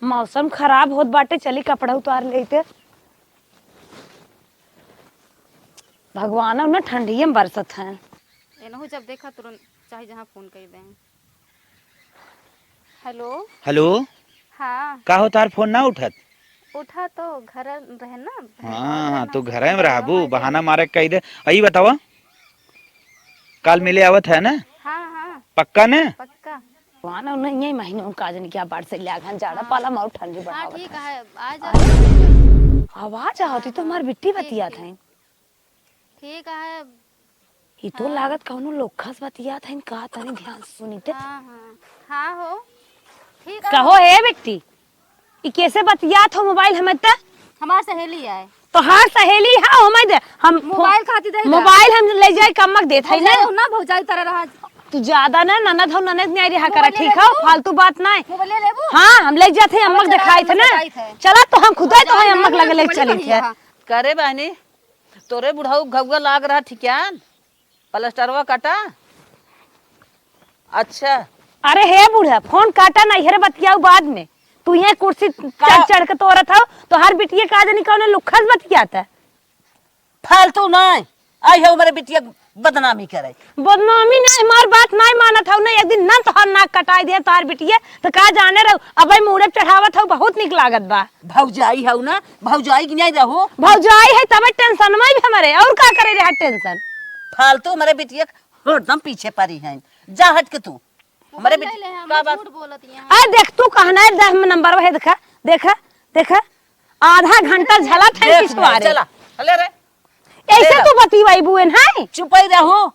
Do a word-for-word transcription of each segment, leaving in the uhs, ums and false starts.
मौसम खराब होत बाटे, चली कपड़ा उतार लेते। भगवान, अब ना ठंडिये में बरसत है। एनहू जब देखा तुरंत चाहे जहाँ फोन कर दें। हेलो। हेलो। हाँ। का हो, तार फोन ना उठत? उठा तो घर रहे ना। हाँ, हाँ, तू घरे में रहबू, बहाना मारे कह दे। अई बतावा, काल मिले आवत है ना? हाँ, हाँ। पक्का ना? पक्का। वहाँ ना, उन्हें यही महीनों का जन क्या बार से लिया घन जाड़ा हाँ। पाला माऊ ठंडी हाँ, बढ़ावत ठीक है। है, आ जा। आवाज आवती तो हमार बिट्टी ठीक, बतियात ठीक। है। ठीक है। ई तो हाँ। लागत कौनो लोखस बतियात है, का तनी ध्यान से सुनी ते। हाँ, हाँ। हाँ हो। ठीक है। कहो हे बिट्टी, ई कैसे बतियात हो मोबाइल हमें त? हमार सहेली है। तोहार सहेली है, हमें दे। हम मोबाइल खातिर दे दा। मोबाइल हम ले जाए, कम्मक देत है ना। भौजाई हो ना, भौजाई तरह रहा। तू ज्यादा ना ननद हो, ननद नहीं रहा करा, मोबाइल ले ठीक लेबू? हो? फालतू बात नहीं। मोबाइल ले लेबू? हाँ, हम ले जाते हैं, अम्मक चला, दिखाई थे अम्मक ना। दिखाई थे। चला तो हम खुद ही तो हाँ, हम अम्मक नहीं, लगे ले मोबाइल चली नहीं थे। है। करे बहनी, तोरे बुढ़ऊ घउआ लाग रहा ठिकान, प्लास्टरवा कटा। अच्छा। अरे हे बूढ़ा, फोन काटा नहीं, हेरे बतियाऊ बाद में। तू यहाँ कुर्सी का चढ़, चढ़ के तोरत हौ, तोहार बिटिया का जानी कौन लुखस बतियात है। फालतू नहीं, आई है मेरे बिटिया बदनामी करे। बदनामी नहीं, हमार बात नहीं मानत हौ ना, एक दिन ना तोहार नाक कटाई दे तोहार बिटिया, तो का जाने रहू, अबे मूड़े पे चढ़ावत हौ, बहुत निक लागत बा। भौजाई हौ ना, भौजाई के नहीं रहू। भौजाई है तबे टेंशन में भी हमारे, और का करे रहा टेंशन। फालतू मेरे बिटिया हरदम पीछे पड़ी हैं, जा हट के तू। हमरे मोबाइल बिट-, ले ले, हम का बात? झूठ बोलत ही हैं। आ देख, तू कहना है, देख, नंबर है, देखा, देखा, देखा, आधा घंटा झलत है देख पिछवारे। चला, ले रे। ऐसे ले तू रे। बतियाई बुएन है? चुपई रहू।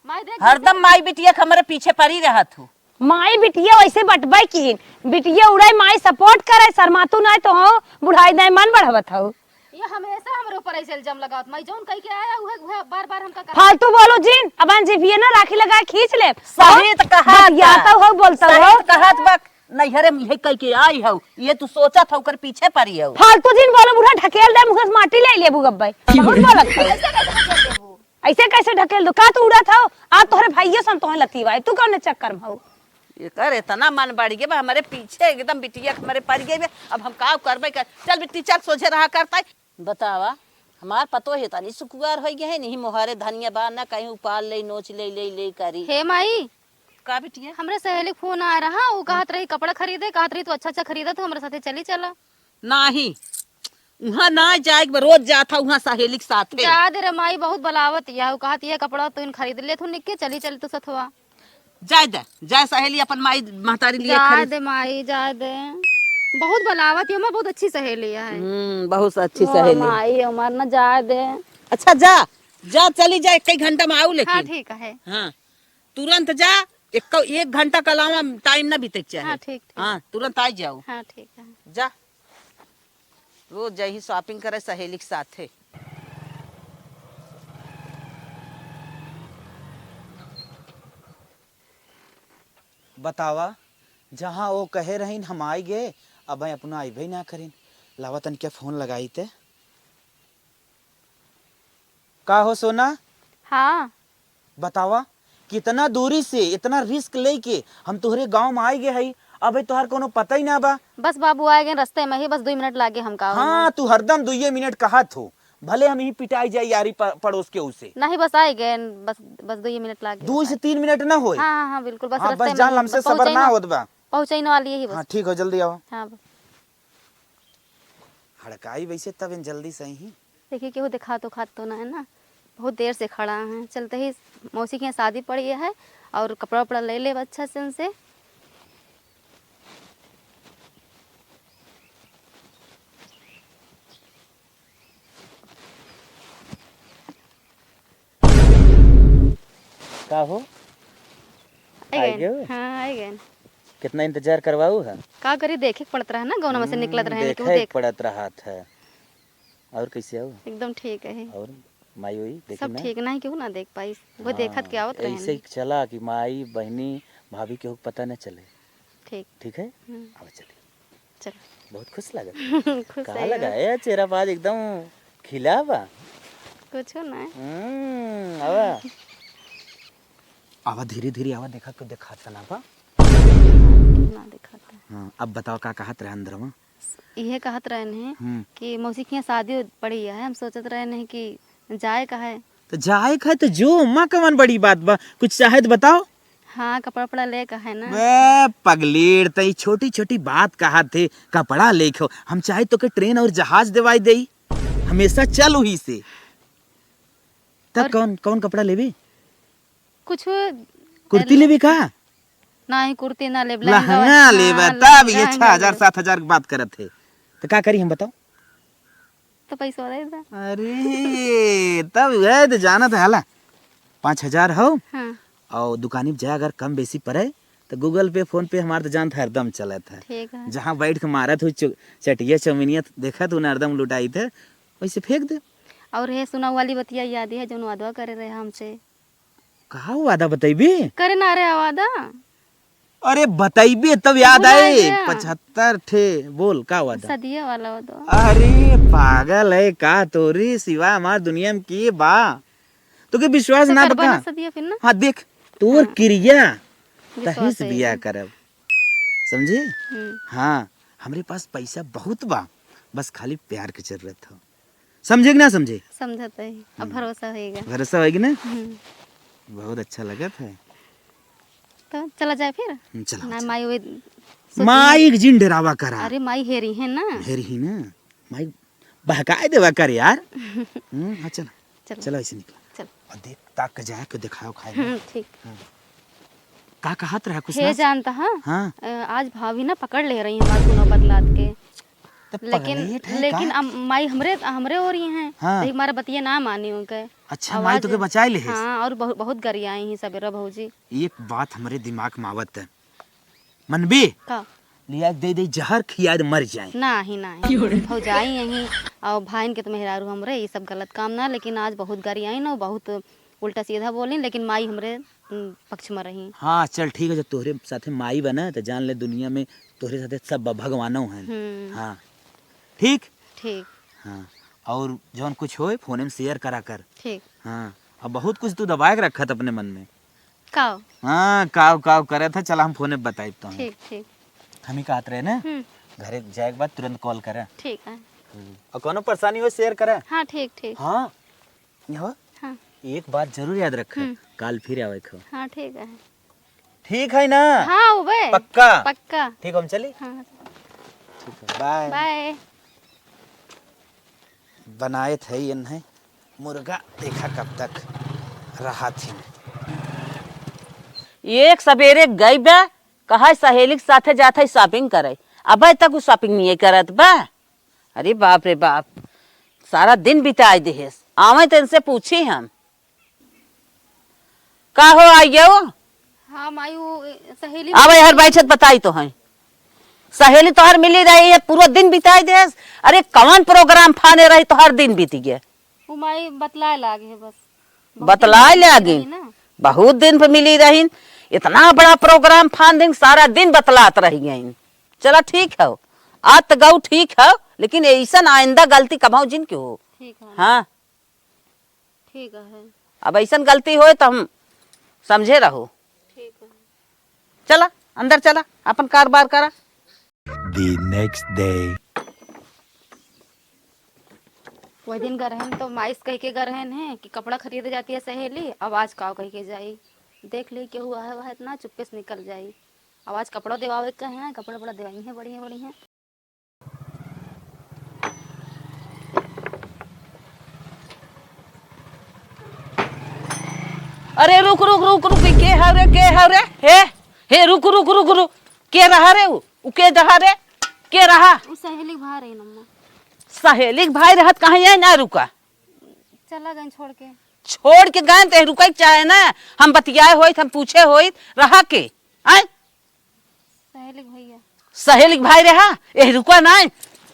माई देख, हरदम माई बिटिया के हमरे पीछे पड़ी रहत हूँ। माई बिटिया वैसे बटबे की, बिटिया उड़ाई माई सपोर्ट करे, शर्मातू नाय तो हो, बुढ़ाई दाई मन बढ़ावत हो। ये हमेशा हमरे ऊपर ऐसे इल्जाम लगावत, मैं जौन कह के आया, उहे, उहे बार-बार हमका कहा। फालतू बोलो जिन, अपन जीभिया ना राखी लगाए खींच ले। सही त कहत बतियाता बा। हो, बोलता सही हो। त कहत बा, नैहरे में इहे कह के आई हौ, ये तू सोचत हौ, ओकर पीछे पड़ी हौ। फालतू जिन बोलो, बूढ़ा ढकेल दे, मुँह से माटी ले लेबू गब्बै। बहुत बोलत हौ। ऐसे कैसे ढकेल देबू? ऐसे कैसे ढकेल दो? का तू उड़त हौ? आज तोहरे भाइये सन तोहे लतीवाए, तू कौने चक्कर में हौ? एकर इतना मन बढ़ गया बा, हमरे पीछे एकदम बिटिया हमरे पड़ गई बे। अब हम का करबे कर? चल बिट्टी, चल सोझे रहा करता है। बतावा, हमार पतो है तनी सुकुआर होई गए है, नहीं मोहरे धनिया बा, ना कहीं उपाल ले, नोच ले, ले, ले करी। हे माई, का बिटिया? हमरे सहेली के फोन आ रहा, वो कहत रही कपड़ा खरीदे, कहत रही तू अच्छा अच्छा खरीदत हो, हमरे साथे चली चला। नाही, उहाँ ना जाए के बा, रोज जात हा उहाँ सहेली के साथे। जा दे रे माई, बहुत बलावत या, उ कहत ये कपड़ा तू इन खरीद ले, तू निक्के चली चल तू सथवा। जाए दे, जाए सहेली अपन माई महतारी लिए जाए खरीद। दे माई, जाए दे। बहुत बलावत या, हमार बहुत अच्छी सहेली है। हम्म, बहुत अच्छी ओ सहेली। माई, हमार ना जाए दे। अच्छा जा, जा चली जा, एक घंटा में आऊ लेकिन। हाँ, ठीक है। हाँ, तुरंत जा, एक, एक घंटा के अलावा टाइम ना बीते के चाहे। हाँ, ठीक, ठीक। हाँ, तुरंत आ जाओ। हाँ, ठीक है। जा। रोज जाही shopping करे सहेली के साथे। बतावा, जहाँ वो कहे रहीन हम आई गए, अब अपना अइबे ना करीन। लावा तनिका फोन लगाई ते। का हो सोना? हाँ। बतावा, कितना दूरी से, इतना risk लेके हम तोहरे गाँव में आइ गए हई, अबे तोहार कोनो पता ही ना बा। बस बाबू, आइ गए रस्ते में ही, बस दुई मिनट लागे हमका आवे में। हाँ, तू हरदम दुइये मिनट कहत हो, भले हम ही पिटाई जाए यारी प-, पड़ोस के उसे। नहीं, बस आइ गए, बस, बस दुइये मिनट लागे। दुई से तीन मिनट ना होए। हाँ, हाँ, हाँ, बिल्कुल, बस हाँ, रस्ते बस में जान ही, हमसे बस सबर पहुँचै ना न, होत बा। पहुँचै न वाली यही बस। हाँ, ठीक हो, जल्दी आवा। हाँ, बस। हड़काई वैसे तब इन जल्दी से ही। देखिए, केहू देखात उखात तो ना है ना, बहुत देर से खड़ा है। चलते ही मौसी के यहाँ शादी पड़ी है और कपड़ा उपड़ा ले लेब अच्छा से उनसे। का हो? आइ आइ गए। गए? हाँ, आइ गए। कितना इंतजार करवाऊ है? का करी, देखे के पड़त रहा ना, गौना में से निकलत हम्म, रहे, केहू देखे के देख। पड़त रहत है। और कैसे हो? एकदम ठीक है। और माई ओई देखी सब ना? ठीक, नहीं केहू ना देख पाई, वो हाँ, देखत के आवत रहे ऐसे ना। ही चला कि माई, बहनी, भाभी केहू के पता न चले। ठीक। ठीक है? हम्म। आवा चली। चल। बहुत खुश लगा। खुश कहाँ है लगा? यार। ए, चेहरा पे आज एकदम खिला बा। कुछो ना। हम्म, आवा। आवा, धीरे धीरे आवा, देखा के देखात ना बा। ना देखाता। हाँ, अब बताओ का कहत रहे अंदर में? इहे कहत रहन है हम्म। कि मौसी के यहाँ शादी पड़ी है, हम सोचत रहन है कि जाए का है। तो जाए का है तो जो, माँ कवन बड़ी बात बा, कुछ चाहे तो बताओ। हाँ, कपड़ा उपड़ा ले का है ना। बे पगलेड़, त ई छोटी छोटी बात कहत है, कपड़ा लेके हो। हम चाहे तो के ट्रेन और जहाज देवाई देई, हमेशा चल उही से। तब और कौन, कौन कपड़ा लेबी? कुछ कुर्ती लेबी का? नाही, कुर्ती ना लेब, लहंगा लहंगा लेबा, हाँ, तब ये लहंगा छह हजार, लेब। सात हजार की बात करत है। तो का करी हम बताओ? तो पैसा दे दा। अरे, तब वह तो जानत है, हाला, पाँच हजार हो, हाँ। और दुकानी पे जाए, अगर कम बेसी पड़े, तो Google Pay, PhonePe हमार तो जानत है, हरदम चलत है। ठीक है। जहाँ बैठ के मारत हुई चु-, चटिया चौमिनिया देखत हूँ ना, हरदम लुटाई थे, वैसे फेंक दे। और हे सुना वाली बतिया याद है, जौन वादा करे रहे हमसे। कहा वादा बतैबे? करे ना रे वादा। अरे बतैबे तब याद भुला आए। गया। पचहत्तर ठे, बोल का वादा? सदिया वाला वादा। अरे पागल है का तोरी सिवा हमार दुनिया में के बा? तोके विश्वास तो ना करबा बता? ना सदिया फिर ना? हाँ देख, तोर हाँ। क्रिया विश्वास तही से है बियाह एकदम। करब। समझी? हम्म। हाँ, हमरे पास पैसा बहुत बा, बस खाली प्यार के जरूरत हो। समझे कि ना समझे? समझत है, अब हम्म। भरोसा होएगा। भरोसा होएगी ना? हम्म। बहुत अच्छा लगत है। तो चला जाए फिर? हम्म, चला, ना चला। माई वे सोची माई है। के जिन डेरावा करा। अरे माई हेरी है ना। हेरी ही ना। माई बहकाए देवा कर यार। हम्म, हाँ, चला। चला। चला, ऐसे निकला। चल। और देख, ताक के जाए के दिखाओ खाए में। हम्म, ठीक। हाँ। का कहत रहा कुछ हे ना? जानता, हाँ? हाँ। अ, आज भाभी ना पकड़ ले रही हमार दुनो बतलात के। तो लेकिन, पगलेट है लेकिन का? अब माई हमरे, हमरे हो रही हैं। हाँ। तो हमारे बतिया ना मानी उनके। अच्छा, माई आवाज तोके बचाए ले है? हाँ, और बहुत, बहुत गरियाई ही सबेरा भौजी। एक बात हमरे दिमाग में आवत है। मनबे? का? लिया के दे दे जहर, खिया दे मर जाए। नाही, नाही। भौजाई यहीं और भाइन के तो मेहरारू हमरे, ये सब गलत काम ना, लेकिन आज बहुत गरियाई ना, बहुत उल्टा सीधा बोली, लेकिन माई हमरे, उम, पक्ष में रही। हाँ, चल ठीक है, जब तोहरे साथे माई बना तो जान ले दुनिया में तोहरे साथे सब ब-, भगवानो हैं। हम्म। हाँ, ठीक? ठीक। हाँ, और जौन कुछ होए फोने में share करा कर। ठीक। हाँ, अब बहुत कुछ तू दबाए के रखत अपने मन में। काव? हाँ, काव, काव करत है, चला हम फोने पे बताइब तो हैं। ठीक, ठीक। हम ही कहत रहे ना, हम्म। घरे जाए के बाद तुरंत call करे। ठीक है। हम्म। और कोनो परेशानी हो share करे। हाँ, ठीक, ठीक। हाँ, ये हो? हाँ। एक बात जरूर याद रखे, हम्म। काल फिर आवे खो। हाँ, ठीक है। ठीक है ना? हाँ, उबे। पक्का? पक्का। ठीक, हम चली? हाँ। ठीक है, bye। Bye। बनाए थे ये नहीं मुर्गा, देखा कब तक रहा थी। एक सबेरे गई बे, कहा सहेली के साथे जात है shopping करे, अबे तक उ shopping नहीं करत बा। अरे बाप रे बाप, सारा दिन बिताए देहेस। आवे तो इनसे पूछी हम। का हो आई गयो? हाँ माई, वो, ए, सहेली अब यार बैठत बताई तो हैं। सहेली तोहर मिली रही है, पूरा दिन बिताई देस। अरे कौन program फाने रही, तोहर दिन बीत गए। वो माई बतलाए लागे है बस। बहुत दिन बतलाए बाद मिली लागे। रही ना। बहुत दिन पे मिली रही, इतना बड़ा program फान दिन, सारा दिन बतलात रही गई। चला ठीक है, आज तो गऊ ठीक है, लेकिन ऐसन आइंदा गलती कमाओ जिन के हो। ठीक है। हाँ। ठीक है। अब ऐसन गलती होए तो हम समझे रहो। ठीक है। चला, अंदर चला, अपन कारोबार करा। The next day। वह दिन गरहन तो माइस कह के गरहन है कि कपड़ा खरीदे जाती है सहेली, अब आज काव कह के जाई। देख ली केहू है वह इतना चुप्पे से निकल जाई। अब आज कपड़ा देवावे के है, कपड़ा बड़ा देवाई है, बढ़िया बढ़िया। अरे रुक, रुक, रुक, रुक, के हव रे, के हव रे? हे, हे, रुक, रुक, रुक, रुक, के रहा रे उ? उ के रहा रे? के रहा? उ सहेली के भाई रही नम्मा। सहेली के भाई रहत कहाँ है ना रुका? चला गए छोड़ के। छोड़ के गए तो रुके के चाहे ना, हम बतियाए होइत, हम पूछे होइत, रहा के? आय? सहेली के भैया। सहेली के भाई रहा, एह रुका नाय।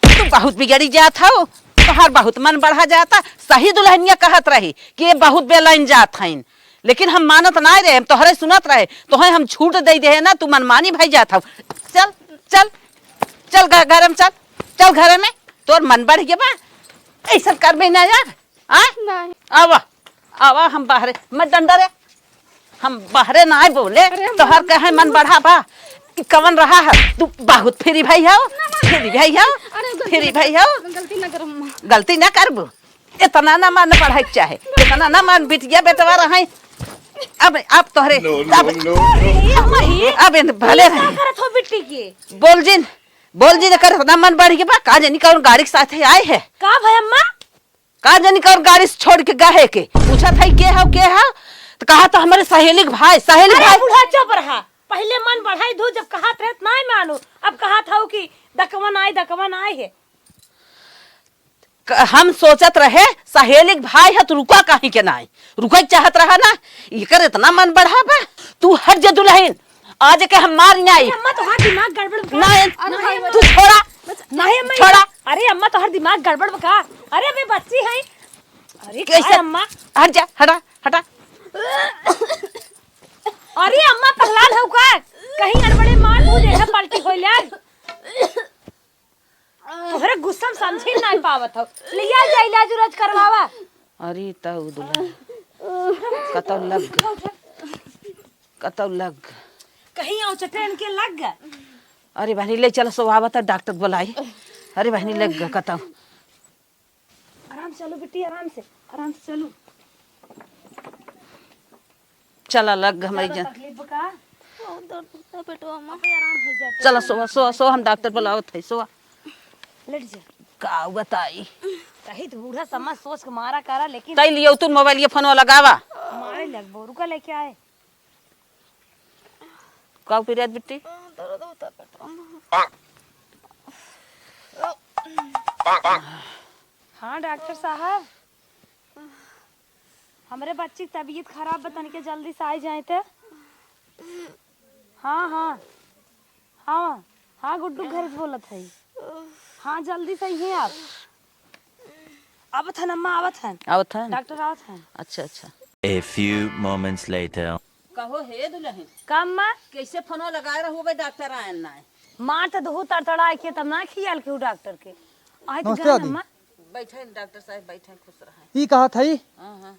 तू बहुत बिगड़ी जात हौ, तोहार बहुत मन बढ़ा जाता। सही दुल्हनिया कहत रही कि ये बहुत बेलाइन जात हईन, लेकिन हम मानत नाय रहे, हम तोहरे सुनत रहे, तोहे हम छूट दे दे ना, तू मनमानी भई जात हौ। चल, चल, चल घ-, घर में चल, चल घर में, तोर मन बढ़ गया बा, ऐसा करबे ना यार। आ? नहीं। आवा, आवा, हम बाहरे, मत डंडा रे। हम बाहरे ना आए बोले, अरे, हम तोहर हम कहे मन बढ़ा बा। कि कवन रहा है? तू बहुत फ्री भाई हो, फ्री भाई हो, अरे, गलती फ्री ना भाई हो। कर, गलती ना करब, अम्मा। गलती ना करबू। इतना ना मन पढ़ाई के चाहे, इतना ना मन बिटिया बेटवा रहे। अब, अब तोहरे, no, no, अब, no, no। ए, अम्मा, ये अब इन भले का रहे। करत हो बिट्टी के? बोल जिन, बोल जिन, कर इतना मन बढ़ गया बा, का जानी कौन गाड़ी के साथे आए है। का भय अम्मा? का जानी कौन गाड़ी से छोड़ के गए के। पूछत है के हो, के हो? तो कहा तो हमारे सहेली के भाई, सहेली के अरे भाई। बूढ़ा चुप रहा, पहले मन बढ़ाई दू, जब कहत रहे त नाय मानो, अब कहत हो कि दकवन आए, दकवन आए है। क-, हम सोचत रहे सहेली के भाई है तो रुका कहीं के नाय, रुका चाहत रहा ना, एकर इतना मन बढ़ा बा। तू हट जा दुल्हन, आज के हम मार नहीं आई। अरे अम्मा, तोहार दिमाग गड़बड़ बा। ना, अरे भाई, तू छोड़ा, नहीं अम्मा, छोड़ा। अरे अम्मा, तोहार दिमाग गड़बड़ बा का? अरे अबे बच्ची है। अरे कैसे? काय अम्मा? हट जा, हटा, हटा। अरे अम्मा, पगलाल हो का? कहीं गड़बड़े मार मुझे है पलटी हो ले। तोहरे गुस्सा में समझी नहीं पावत हो। लिया जा इलाज उलाज करवावा। अरे तऊ दुल्हन, कतौ लग, कतौ लग। कहीं औचटे इनके लग ग। अरे बहनी, ले चल, सोवावत है, डॉक्टर बुलाई। अरे बहनी, लग ग कतौ। आराम से चलो बिट्टी, आराम से, आराम से चलो। चला लग ग हमारी ज्यादा जान। तकलीफ बा का? बहुत दर्द होता है पेटवा में। अबे आराम हो जाए। चला सोवा, सोवा, सोवा, हम डॉक्टर बुलावत है, सोवा। लेट जा। का बताई? कही तो बूढ़ा समझ सोच के मारा करा, लेकिन तई लियो तू मोबाइल, ये फोनवा लगावा। मारे लगबो, रुका लेके आए। का पिरियात बिट्टी? दर्द होता पेटवा में। हाँ डॉक्टर साहब, हमरे बच्ची के तबीयत खराब बा, तनिके जल्दी से आइ जाए त। हाँ, हाँ, हाँ, हाँ, गुड्डू घर से बोलत है। हाँ, जल्दी से ही आप। आवत हन अम्मा, आवत हन। आवत हन? डॉक्टर आवत हन। अच्छा, अच्छा। A few moments later. कहो हे दुल्हन। का अम्मा? कैसे फोनो लगाए रहो बे, डॉक्टर आयन ना है? मार त दहू तड़तड़ा के तब ना खियाल के उ डॉक्टर के। आई तो नमस्ते जान दादी। अम्मा। बैठे डॉक्टर साहब, बैठे, खुश रहे। ई कहा था ई? हाँ, हाँ।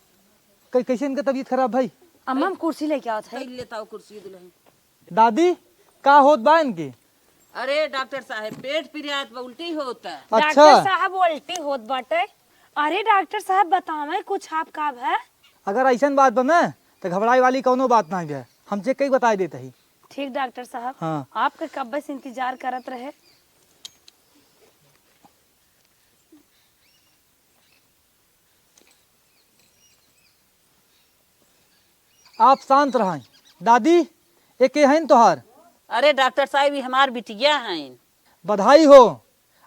कै-, कैसे इनका तबीयत खराब भाई? अम्मा, हम कुर्सी लेके आवत है। ले ताओ कुर्सी दुल्हन। दादी, का होत बा इनके? अरे डॉक्टर साहब, पेट पिरियात बा, उल्टी होत है। अच्छा। डॉक्टर साहब, उल्टी होत बाटे। अरे डॉक्टर साहब, बतावे कुछ आप का भा? अगर ऐसन बात बा ना, तो घबराए वाली कौनो बात ना है, हम चेक कई बताए देते ही। ठीक डॉक्टर साहब, हाँ। आपके कब्बे से इंतजार करत रहे। आप शांत रहें। दादी, ये के हइन तोहार? अरे डॉक्टर साहब, ये हमार बिटिया हइन। बधाई हो,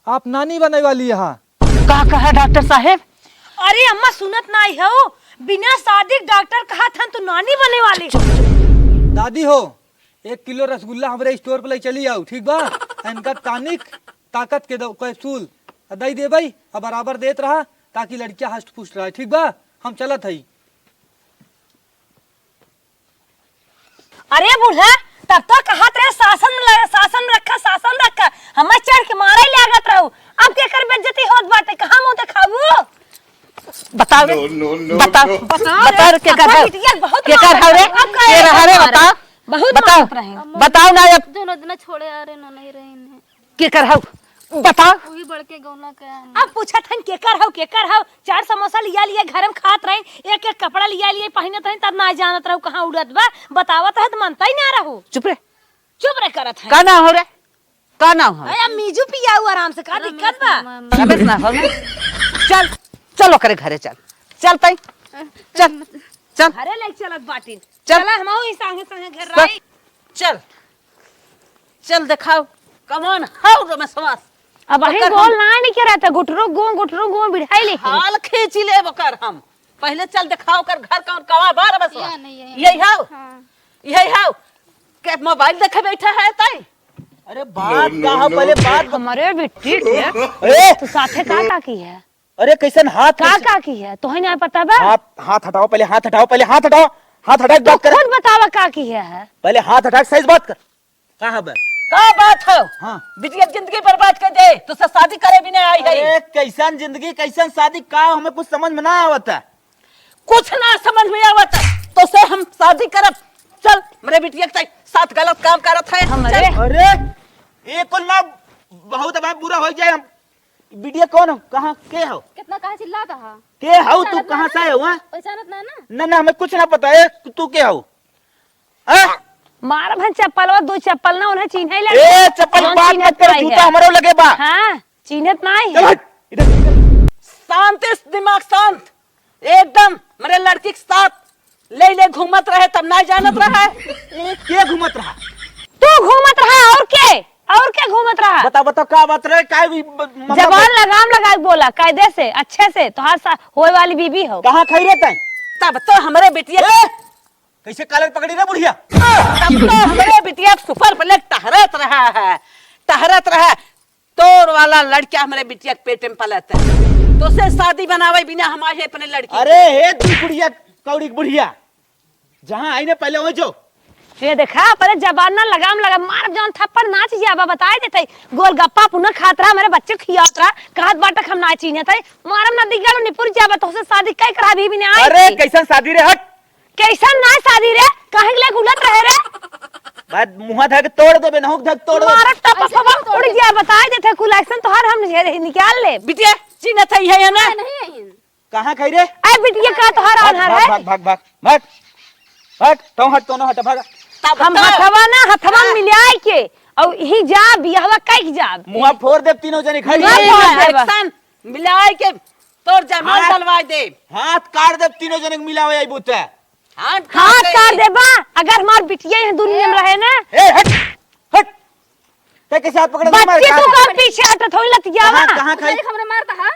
आप नानी बने वाली है। का कहा डॉक्टर साहब? अरे अम्मा सुनत नाई हो, बिना शादी के डॉक्टर कहत हन तू नानी बने वाली। दादी हो, एक किलो रसगुल्ला हमरे स्टोर पर ले चली आओ, ठीक बा? इनका टॉनिक, ताकत के दो कैप्सूल दई देबई, अब बराबर देत रहा, ताकि लड़किया हष्ट पुष्ट रहे, ठीक बा? हम चलत हई। अरे बूढ़ा, तब तो कहत रहे शासन ल-, शासन रखा, शासन रखा, हमें चढ़ के मारे लागत रहू। अब केकर बेइज्जती होत बाटे, कहाँ मुँह देखाबू? बताओ रे, no, no, no, बताओ, no। बताओ रे, के कर हौ? बिटिया बहुत के कर हौ रे? मारत रहे। अब के रहा रे, मारे? बताओ। बहुत बताओ। मारत रहे। बताओ ना अब। दोनों दिन छोड़े आ रहे, ना नहीं रहे इन्हें। के कर हौ? बताओ। वही बड़के गौना के हम। अब पूछत हन के कर हौ, के कर हौ? चार समोसा लिया लिए घर में खात रहे, एक एक कपड़ा लिया लिए पहिनत रहे, तब ना जानत रहू कहाँ उड़त बा। बतावत रहे त मनता ही ना रहू। चुप रे। चुप रे करत है। का नाम हौ रे? का नाम हौ? अरे मीजू पियाऊ आराम से, का दिक्कत बा? रमेश ना हो ना। चल, चल ओकरे घरे चल। चल तई। चल, चल। घरे ले चलत बाटिन। चल। चला हमहू ई संगे संगे घर चल। रही। चल। चल देखाओ। कमन हौ रमेशवा। अब अही ओकर गोल हम ना नहीं के रहता, गुटरो गो, गुटरो गो बिढ़ाई ले। हाल खींची ले ओकर हम। पहले चल देखाओ ओकर घर कौन कवा बा रमेशवा। या नहीं, यही यही हौ? हाँ। यही हौ? के मोबाइल देखे बैठा है तई? अरे बात no, का है, no, पहले no। बात। हमारे बिट्टी के ए! तू साथे का, का की है? अरे कैसन हाथ का, कैसे का की है? तोहे नहीं पता बा? हाथ, हाथ हटाओ पहले, हाथ हटाओ पहले, हाथ हटाओ, हाथ हटा के तू बात कर। खुद बतावा का की है? पहले हाथ हटा के सही से बात कर। का है बे? का बात है? हाँ। बिटिया जिंदगी बर्बाद कर दे, तो से शादी करे भी नहीं आई है। अरे कैसन जिंदगी, कैसन शादी, का हमें कुछ समझ में ना आवत है। कुछ ना समझ में आवत है, तो से हम शादी करब। चल, मेरे बिटिया के साथ साथ गलत काम करत है। हमरे चल। अरे, ये कुल ना, बहुत अब बुरा होइ जाए। हम बिटिया कौन हो? कहाँ के हो? कितना काहे चिल्लात हा? के हो तू? कहाँ से हो, हाँ? पहचानत ना ना? ना, ना, हमें कुछ ना पता है। तू, तू के हो? हाँ? मार भन चप्पलवा, दो चप्पल ना उन्हें चिन्हे लगे। ए, चप्पल कौन बात चिन्हत मत कर, नहीं जूता है? हमरो लगे बा। हाँ, चिन्हत नहीं चल है। हट, इधर। शांत, इस दिमाग शांत। एकदम मेरे लड़की के साथ ले ले घूमत रहे, तब ना जानत रहा है। ए, के घूमत रहा? तू घूमत रहा, और के? और के घूमत रहा? बता, बता, का बात रहे? का भी ब-, मतलब जबान लगाम लगा के बोला, कायदे से, अच्छे से। तोहार सा होए वाली बीबी हो। कहाँ खाई रहता है? तब तो हमरे बिटिया ए! कैसे कॉलर पकड़ी रे बुढ़िया? तब तो हमरे बिटिया सुपर प्लेट टहरत रहा है, टहरत रहा। तोर वाला लड़का हमरे बिटिया के पेट में पलत है। तोसे शादी बनावे बिना हम आए अपने लड़की। अरे हे तू बुढ़िया, कौड़ी की बुढ़िया, जहाँ आई ना पहले वहीं जो। ये देखा, अपने जबान ना लगाम लगा, मारब जौन थप्पड़ नाच जाबा, बताए देते। गोलगप्पा पुनः खात रहा, हमरे बच्चे खियात रहा, कहत बाटक हम ना चीन्हत है, मारब ना दिगालो निपुर जाबा, तोसे शादी कई करा भी, भी ना आई अरे थी। कैसन शादी रे, हट। कैसन ना शादी रे? काहे के लेके उलट रहे रे? बात मुंह धक तोड़ देबे, नहुक धक तोड़ देबे। मारत टपक ऐसे हवा नहीं तोड़ उड़ दे। गया, बताए देते कुल action तोहार हम निकाल ले। बिटिया, चिन्हत है, है ना? नहीं, नहीं। कहाँ खाई रे? ए बिटिया का तोहार भाग, आन्हर भाग, है? भाग, भाग, भाग, भाग। भाग, तो हट, दोनों हट, भाग। तब हम तो हथवा ना, हथवा हाँ। मिलाए के, और ही जा, बियाहवा कई के जा। मुंह फोड़ देब तीनों जने खड़ी। मुंह फोड़ देब। Action। मिलाए के तोर जमाल हाँ। डलवाए दे। हाथ काट देब तीनों जने के मिलावे आई बूते। हाथ हाथ काट काट दे। देबा, अगर हमार बिटिया यहाँ दुनिया में रहे ना। ए, हट, हट। ते कैसे हाथ पकड़ बच्ची तू कौन पीछे हटत होई लतियावा? कहाँ, कहाँ खाई? देख, हमरा मारता हा।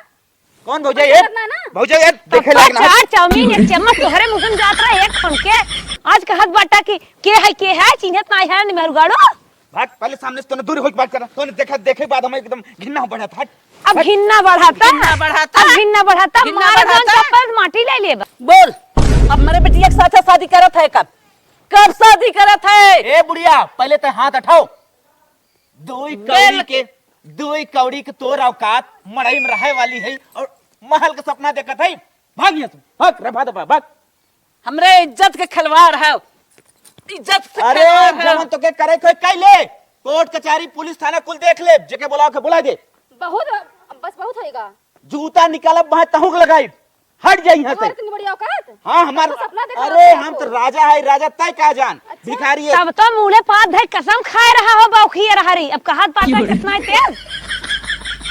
कौन भौजाई है? ना, ना। भौजाई है, देखे लाग ना। चार चाउमीन, एक चम्मच तोहरे मुंह में जात रहा, एक खन के। आज कहत बाटा कि के है, के है, चिन्हत ना है, निमहरुगाड़ो। भाग, पहले सामने से तोने दूर होके बात करा। तोने देखा, देखे बाद हमें एकदम घिन्ना बढ़ा था। हट। अब हट। घिन्ना बढ़ाता? घिन्ना बढ़ाता? अब घिन्ना बढ़ाता? घिन्ना मार बढ़ाता? जौन चप्पल माटी ले लेबा। बोल, अब मेरे बिटिया के साथ शादी करत है कब? कब शादी करत है? ए बुढ़िया, पहले ते हाथ उठाओ। दुई बेल- कौड़ी के, दुई कौड़ी के तोर औकात, मड़ई में रहे वाली है और महल के सपना देखत है। भाग यहाँ से, भाग, रे भाग, भाग, भाग। हमरे इज्जत के खिलवाड़ है, इज्जत से अरे, खिलवाड़ है। जवन तोके करे कोई कई ले, कोर्ट कचहरी पुलिस थाना कुल देख ले, जेके बुलाओ के बुला दे। बहुत, बस बहुत होएगा। जूता निकालब, वहां तहूक लगाई, हट जाई यहाँ से। तुम्हारे इतनी बड़ी औकात? हाँ, हमार, तो सपना देखा अरे, हम तो राजा है, राजा तय का जान, अच्छा। भिखारी है। तब तो मुड़े पात धर कसम खाए रहा हो, बौखिए रहा रही, अब कहा बात है कितना तेज।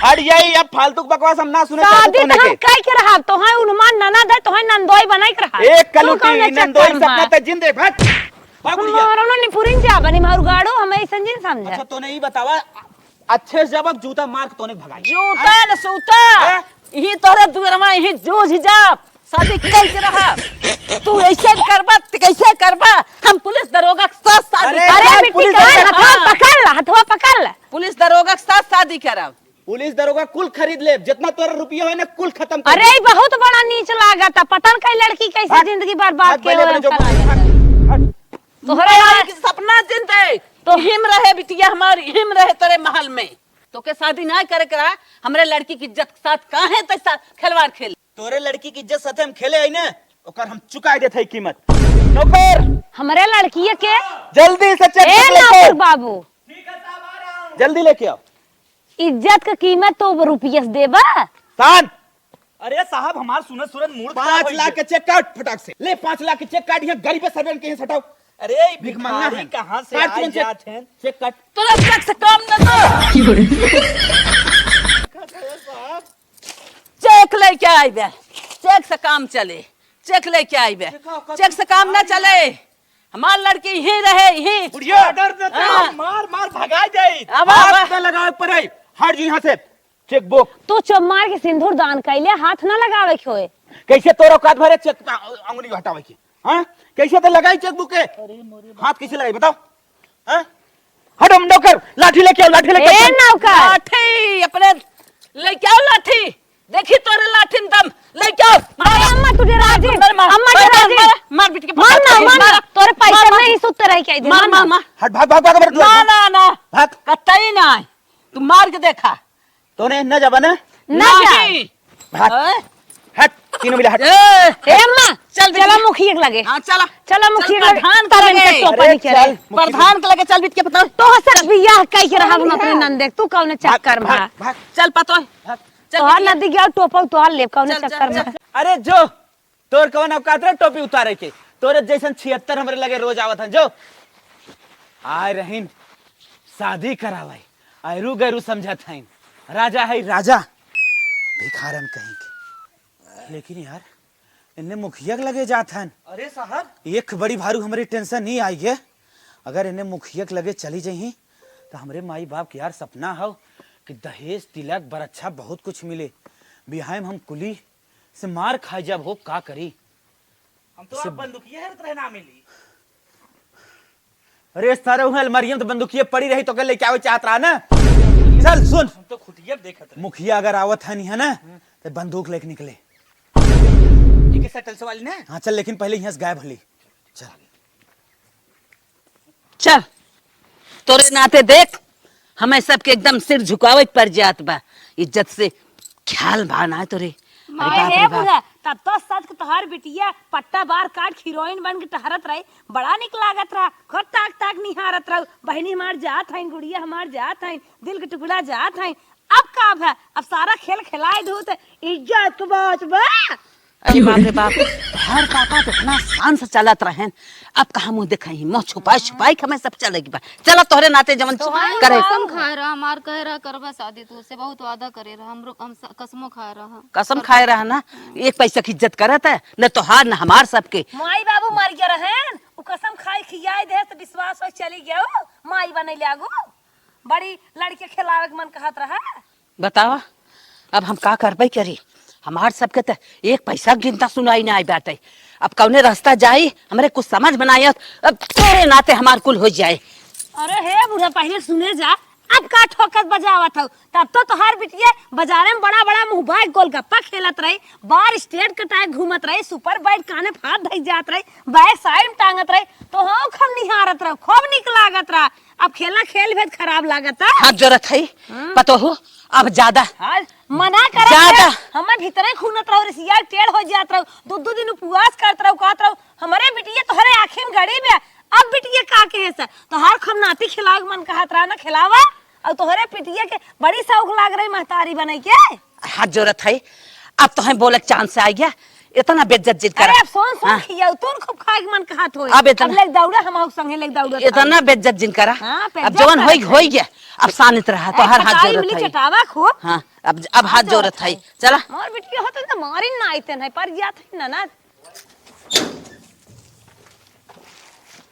हट जाई, अब फालतू के बकवास हम ना सुने चाहते शादी तो तोहने हम के। कई के रहा, तोहे उन्हमान ननद है, तोहे नंदोई बनाई के रहा। एक तू कलूटी कौन है नंदोई चक्कर सपना में? ते जिंदे भाग। भाग बुढ़िया। मारो ना निपुरिन जा, बनी मारू गाड़ो, हमें ऐसन जिन समझा। अच्छा, तोने ई बतावा, अच्छे से जब जूता मार के तोने भगाई। जूता न सूता। हैं? यही तोरे दुअरवा, यही जूझ जा। शादी कई के रहा। तू ऐसे करबा, तू कैसे करबा? हम पुलिस दरोगा के साथ शादी अरे, करब। अरे, अरे, बिट्टी पुलिस कान, दरोगा हथवा हाँ। पकड़ ला, हथवा पकड़ ला। पुलिस दरोगा के साथ शादी करब। पुलिस दरोगा कुल खरीद लेब, जितना तोरा रुपया है ना, कुल खतम कर अरे, देब। ई बहुत बड़ा नीच लागत है। पता न कई लड़की कैसे हट, जिंदगी बर्बाद हट, के पहले ओए अपने जो कर। हट, हट। तोहरे माई यार के सपना जिंदे, तो हिम रहे बिटिया हमारी, हिम रहे तेरे महल में। तोके शादी ना करे के रहा, हमरे लड़की की इज्जत के साथ काहे ते साथ खिलवाड़ खेल? तोरे लड़की की इज्जत साथे हम खेले आई ना, ओकर हम चुकाए देत हई कीमत। नौकर! हमरे लड़किए के जल्दी से चेक ए लेके आओ। नौकर बाबू। जल्दी लेके आओ। इज्जत के कीमत तो रुपये से देबा। शांत। अरे साहब, हमार सुनत सुनत मूड खराब पाँच होइ लाख गया। के चेक काट फटाक से। ले, पाँच लाख के चेक काट, यहाँ गरीब सर्वेंट के यहाँ से हटाओ। अरे, ई भिख मंगा भिखारी है। कहाँ से काट आई तुरंत चेक। जात हैं? चेक काट। तोरा चेक से काम न तो। चेक लेके आई बे, चेक से काम चले, चेक लेके आई बे, चेक से काम ना चले। हमार लड़की यहीं रहे, यहीं। बुढ़िया, डर न तो हाँ। मार, मार भगा जाई। अब, अब। हाथ न लगावे पड़े, हट जी यहाँ से। चेकबुक। तू चुप मार के सिंदूर दान कैले, हाथ ना लगावे के होए। कैसे तोर औकात भरे चेक पे अंगुली हटावे के? हाँ? कैसे तो लगाई चेकबुक के? हाथ कैसे लगाई बताओ? हाँ? हटो नौकर, लाठी लेके आओ, लाठी लेके ए आओ। नौकर। लाठी अपने लेके आओ लाठी। देखी तोरे लाठी में दम, लेके आओ। अरे अम्मा तू डरा जी। मार, मार, अम्मा मार, डरा मार, जी। मार, मार, बिटिया, मार ना, मार, मार ना। मार। तोरे पैसा मार, मार। नहीं सुत रही कह दे। मार, मार, मार। हट, भाग, भाग, भाग, भाग, ना, भाग। ना, ना। भाग। कतई ना। तू मार के देखा। तोने न जाबा ना? ना जा। नहीं। भाग। हैं? हट। तीनों मिला हट। ए, ए अम्मा, चल चला बिटिया। मुखिया के लगे। हाँ, चला। चला चल मुखिया के लगे। प्रधान के तब इनके लगे। टोपा अरे निकले। चल, मुखिया। प्रधान के लगे चल बिटिया, बताओ। तो सब बियाह कई के रहा हम अपने नंदे, तू कौन भाग, चक्कर में? भाग, भाग। चल पतोह। भाग। चल तोहार बिटिया। नदी गया टोपा, तोहार लेब कौन चल, चल, चक्कर में? चल। अरे जो, तोर कौन औकात रे टोपी उतारे के? तोरे जैसन छिहत्तर हमरे लगे रोज आवत हैं, जो। आए रहीन शादी करावे, आयरू गैरू समझत हैं। राजा है राजा, भिखारन कहीं के। लेकिन यार, इन्ने मुखिया के लगे जात हन। अरे साहब। एक बड़ी भारू हमरे tension नहीं आई है। अगर इन्ने मुखिया के लगे चली जइहीं, तो हमरे माई बाप के यार सपना हो कि दहेज, तिलक, बरच्छा बहुत कुछ मिले। बिहाय में हम कुली से मार खाई जब हो, का करी? हम तो से आप बंदूकिया हेरत रहे ना मिली। अरे सारे, उहे अलमारिया में तो बंदूकिया पड़ी रही, तो के लेके आवे चाहत रहा ना। चल सुन, हम तो खुटिया देखत रहे। मुखिया अगर आवत है नहीं है ना, तो बंदूक लेके निकले। ये के सटल से वाली ना? हाँ चल, लेकिन पहले यहाँ से गायब हली। चल। चल, तोरे नाते देख, हमें सबके एकदम सिर झुकावे के पड़ जात बा। इज्जत से ख्याल बा ना तोरे। अरे माय बाप रे हे बाप। बूढ़ा, तब तो सच के तोहार बिटिया पट्टा बार काट हीरोइन बन के टहरत रही, बड़ा निक लागत रहा। खुद ताक ताक निहारत रहू, बहिनी हमार जात हईन, गुड़िया हमार जात हईन, दिल के टुकड़ा जात हईन। अब का भा, अब सारा खेल खिलाए दू त इज्जत के बात बा। अरे बाप रे बाप, तोहार पापा तो इतना शान से चलत रहेन, अब कहाँ मुँह देखाई, मुँह छुपाई छुपाई के हमें सब चले के बा। चला तोहरे नाते जवन तोहार करे। कसम खाए रहा, हमार कहे रहा करबा शादी तू से, बहुत वादा करे रहा, हमरो हम स-, कसमो खाए रहा। कसम खाए रहा ना, एक पैसा की इज्जत करत है, न तोहार न हमार सबके। माई बाबू मर गया रहेन, उ कसम खाए खियाए दे त विश्वास हो चली गया, माई बने लागू। बड़ी लड़के खिलावे के मन कहत रहा। बतावा, अब हम का करबे करी? हमार सबके त एक पैसा के गिनता सुनाई ना आई बाटे। अब कौने रास्ता जाई, हमरे कुछ समझ में ना आवत। अब तोरे नाते हमार कुल हो जाए। अरे हे बूढ़ा, पहले सुने जा, अब का ठोकत बजावत हऊ? तब तो तोहार बिटिया बाजारे में बड़ा बड़ा मुँह बाय गोलगप्पा खेलत रही, बार स्ट्रेट कटाए घूमत रही, सुपर बाइट काने फात धई जात रही, बैग साइड में टांगत रही, तो हाँ खूब निहारत रहा, खूब निक लागत रहा। अब खेलना खेल भेद खराब लागत है। हाथ जोरत है, हाँ। पतोहू, अब ज्यादा। हाँ, मना करत ज्यादा। है। हमें भीतरे खूनत रहो, रिसिया टेढ़ हो जात रहो, दो दो दिन उपवास करत रहो, कहत रहो, "हमरे बिटिया तोहरे आँखी में गड़ी बे।" अब बिटिया का कहे से? तोहार खूब नाती खिलावे के मन कहत रहा ना, खिलावा। और तोहरे बिटिया के बड़ी शौक लाग रही महतारी बने के। हाथ जोरत है, अब तोहें बोले के चांस आ गया, इतना बेइज्जत जिन करा। अरे अब सुन, सुन हाँ। खियाऊ, तोर खूब खाए के मन कहत होई। अब इतना अब ले दौड़ा, हम आऊ संगे ले दौड़ा। इतना बेइज्जत जिन करा। हाँ, अब बेइज्जत जवन होई, होई गया, अब शानित रहा, तो हर हाथ जोरत है। चटावा खूब। हाँ, अब, अब हाथ जोरत है। चला। मोर बिटिया होत तो मारी ना आइते नहीं, पर जात है ना, ना।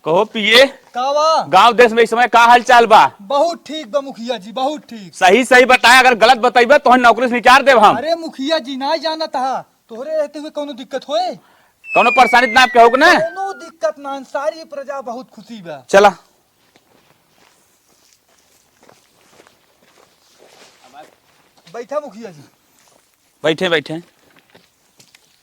कहो पिए, का बा? गांव देश में इस समय का हाल चाल बा? बहुत ठीक बा मुखिया जी, बहुत ठीक। सही सही बताए, अगर गलत बतइबे तो नौकरी से निकाल देब हम। अरे मुखिया जी, ना जानत हा, तोहरे रहते हुए कौनो दिक्कत होए? कौनो परेशानी ना आपके होग ना? कौनो दिक्कत ना, सारी प्रजा बहुत खुशी बा। चला। बैठा मुखिया जी। बैठे, बैठे।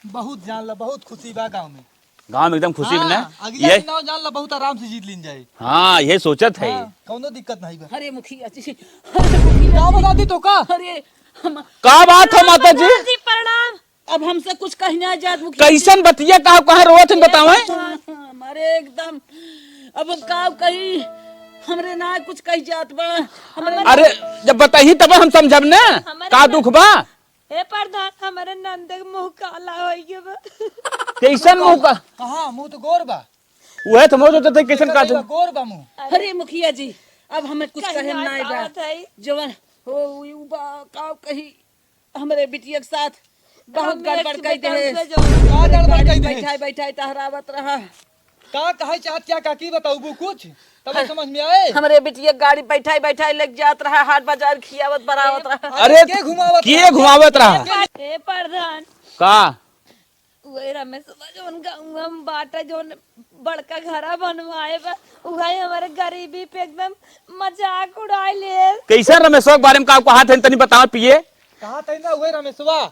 बहुत जान ला, बहुत खुशी बा गाँव में। गाँव में एकदम खुशी हाँ, बा ना? अगला ये चुनाव जान ला, बहुत आराम से जीत लीन जाए। हाँ, ये सोचत है। हाँ, कौनो दिक्कत नहीं बा। अरे मुखिया जी, अरे मुखिया का जी। बता दी तो का? अरे हम का बात है माता जी? प्रणाम जी, प्रणाम। अब हमसे कुछ कही ना जात मुखिया जी। कैसन बतिया का, कहाँ रोवत हन बतावे? हाँ, हाँ, अरे एकदम, अब हम का कही, हमरे ना कुछ कही जात बा। हमरे अरे जब बताई तब हम समझब ना, हमरे का ना दुख बा? ए प्रधान, हमरे नंद के मुंह काला होइ गए बा। कैसन मुंह का? कहाँ? मुंह तो गोर बा। उहे तो हम सोचत हई कैसन एकर का तो गोर बा मुंह। अरे मुखिया जी, अब हमें कुछ कहे ना बा। जवन हो उ बा, का कही, हमरे बिटिया के साथ बहुत गड़बड़ कई दे। का गड़बड़ कई दे? बैठाई बैठाई तहरावत रहा। का कहे चाहत क्या काकी, बताऊबू कुछ? तब समझ में आए। हमरे बिटिया गाड़ी बैठाई बैठाई लेके जात रहा, हाट बाजार खियावत बरावत रहा। अरे, के घुमावत के रहा? घुमावत रहा? ए प्रधान। का? उहे रमेशवा जौन गाँव में बाटे, जौन बड़का घरा बनवाए बा, उहे हमरे गरीबी पे एकदम मजाक उड़ाई ले। कैसन रमेशवा के बारे में का कहत हन, तनी बतावा पिए। कहत हई ना, उहे रमेशवा।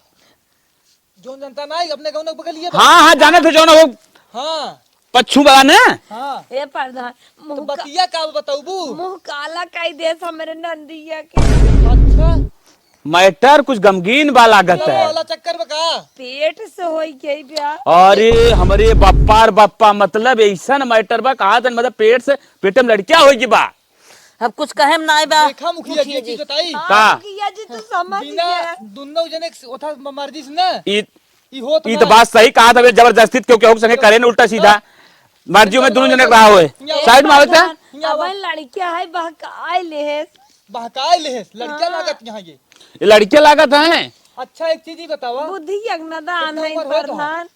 जौन जनता ना, अपने गाँव के बगलिए बा। हाँ, हाँ, जानत है जौन वो हाँ। पच्छू वाला ना? हाँ। ए प्रधान, तो मुंह का-, बतिया का बताऊबू? मुंह काला कई देस हमरे नंदिया के। अच्छा। मैटर कुछ गमगीन बा लागत है। वाला चक्कर में का? पेट से होई गई ब्याह। अरे हमरे बप्पा रे बप्पा, मतलब ऐसन मैटर बा, कहा तन, मतलब पेट से, पेट में लड़किया होई की बा। अब कुछ कहे में नाई बा। देखा मुखिया जी, मुखिया जी। चीज बताई। हाँ, का? मुखिया जी, तू समझ बिना गया। दुन्नो जने के ओथा म-, मर्जी से ना। ई, ई होत ई ना। तो बात सही कहा था, जबरदस्ती क्यों, क्यों संगे करे न उल्टा सीधा। मर्जी में दुन्नो जने के रहा होए। हियाँ साइड में आवत है। हियाँ अब आवत। लड़किया है, बहकाए लेहेस। बहकाए लेहेस, लड़किया हाँ। लागत यहाँ ये। ये लड़किया लागत है। अच्छा, एक चीज ही बतावा। बुद्धि यज्ञ दान कितना है उम्र होए तोहार? प्रधान।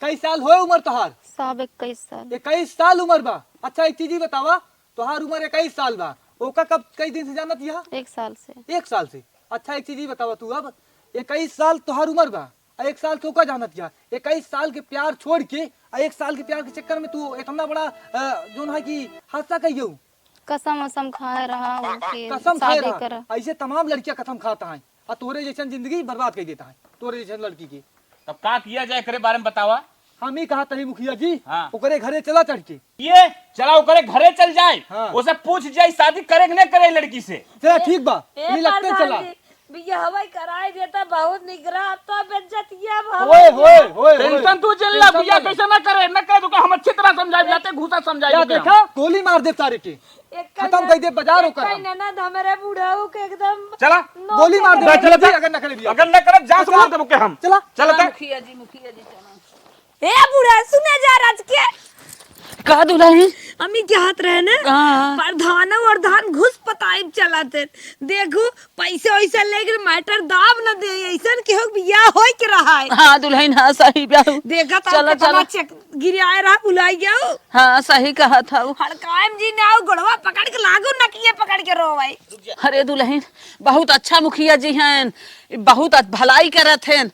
कई साल होए उम्र तोहार? साहब, इक्कीस साल। इक्कीस साल उम्र बा। अच्छा, एक चीज ही बतावा, तोहार उम्र इक्कीस साल बा, ओका कब, कई दिन से जानत यह? एक साल से। एक साल से। अच्छा, एक चीज ही बतावा तू, अब इक्कीस साल तोहार उम्र बा, आ एक साल से ओका जानत यह, इक्कीस साल के प्यार छोड़ के, आ एक साल के प्यार के चक्कर में तू इतना बड़ा, अ, जोन है कि हादसा कहियो। कसम, कसम खाए रहा उनके कसम खाए शादी रहा। करा। ऐसे तमाम लड़कियां कसम खाता है, आ तोरे जैसन जिंदगी बर्बाद कर देता है, तोरे जैसन लड़की की। तब का किया जाए, एकरे बारे में बतावा। हम ही कहा तही मुखिया जी, हाँ। ओकरे घरे चला चढ़ के। ये चला ओकरे घरे चल जाए, हाँ। ओसे पूछ जाए शादी करे कि नहीं करे लड़की से। चला ठीक बा, ए ये लगते प्रधान चला। जी, बियाहवा कराए देता बहुत निक रहा, अब तो बेइज्जतिया अब होए, हमारी होए, है। होए, होए। टेंशन तू झेल ला, टेंशन बिया ना ले। कैसे ना करे, ना करे तो का हम अच्छी तरह समझाए, जाते घूसा समझाए या ओके हम। देखा, गोली मार दे सारे के। एक खत्म कन्या, कर दे बाजार एक ओकर हम। कन्या ना हमरे बुढ़ऊ के एकदम चला। नौ गोली मार दे, चला, चला, चला। अगर ना करे बिया। अगर ना करे, जान से चला। मार देबो के हम। चला। चला, हाँ, चला। मुखिया जी, मुखिया जी, चला। ए बूढ़ा, सुने जा राज के। का दुल्हन? अम्मी के हाथ रहे ने? हाँ। प्रधान और धान घुस पताई चलत है। देखू, पैसे वैसे लेके मैटर दाब न दे, ऐसन के हो बियाह होई के रहा है। हाँ दुल्हन, हाँ सही ब्याह। देखा था चलो, कितना चलो। चेक गिराए रहा, बुलाई गया हो। हाँ सही कहा था वो। हड़काएम जी ने आओ, गोड़वा पकड़ के लागू, नकिए पकड़ के रोवाई। अरे दुल्हन, बहुत अच्छा मुखिया जी हैं, बहुत अच-, भलाई करत हैं।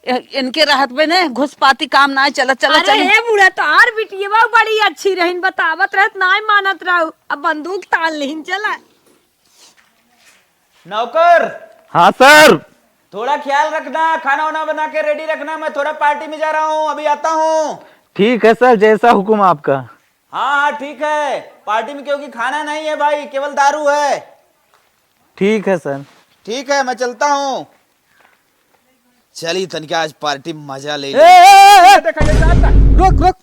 ए-, इनके रहत में ने घुसपाती काम नाय चलत, चलत अरे चली। हे बूढ़ा, तोहार बिटियवा बड़ी अच्छी रहिन, बतावत रहत नाय मानत रहू, अब बंदूक तान लिहिन, चला। नौकर। हाँ सर। थोड़ा ख्याल रखना, खाना वाना बना के रेडी रखना, मैं थोड़ा पार्टी में जा रहा हूँ, अभी आता हूँ। ठीक है सर, जैसा हुक्म आपका। हाँ हाँ ठीक है, पार्टी में क्योंकि खाना नहीं है भाई, केवल दारू है। ठीक है सर। ठीक है, मैं चलता हूँ। चली तनिका आज पार्टी में मजा ले ए, ले। ए, ए, ए, देखा, ये जाता। रुक, रुक।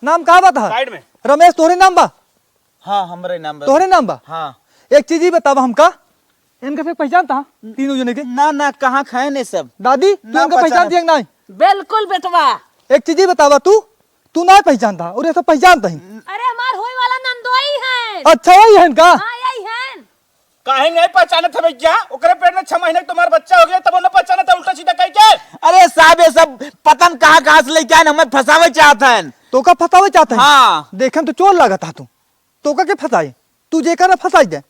नाम का बा तोहार? साइड में। रमेश तोहरे नाम बा? हाँ, हमरे नाम बा। तोहरे नाम बा? हाँ। एक चीज ही बतावा हमका, इनका से पहचानता तीनों जने के? ना, ना, कहाँ खाए ने सब? दादी, तू ना इनका पहचान पहचानत। दिया कि नहीं? बिल्कुल बेटवा। एक चीज ही बतावा तू, तू ना पहचानता और ये सब पहचानता ही। अरे हमार होए वाला नंदोई है। अच्छा, यही है इनका? हाँ, यही है। काहे नहीं पहचानत हवे क्या? ओकरे पेट में छह महीने के तुम्हार बच्चा हो गया, तब उन्हें पहचानत है उल्टा सीधा कह के? अरे साहब, ये सब पता न कहाँ कहाँ से लेके आए, हमें फंसावे चाहत हैं। तोका फंसावे चाहत हैं? हाँ। देखे में तो चोर लागत है तू। तोका के फंसाई? तू जेकर फंसाई दे।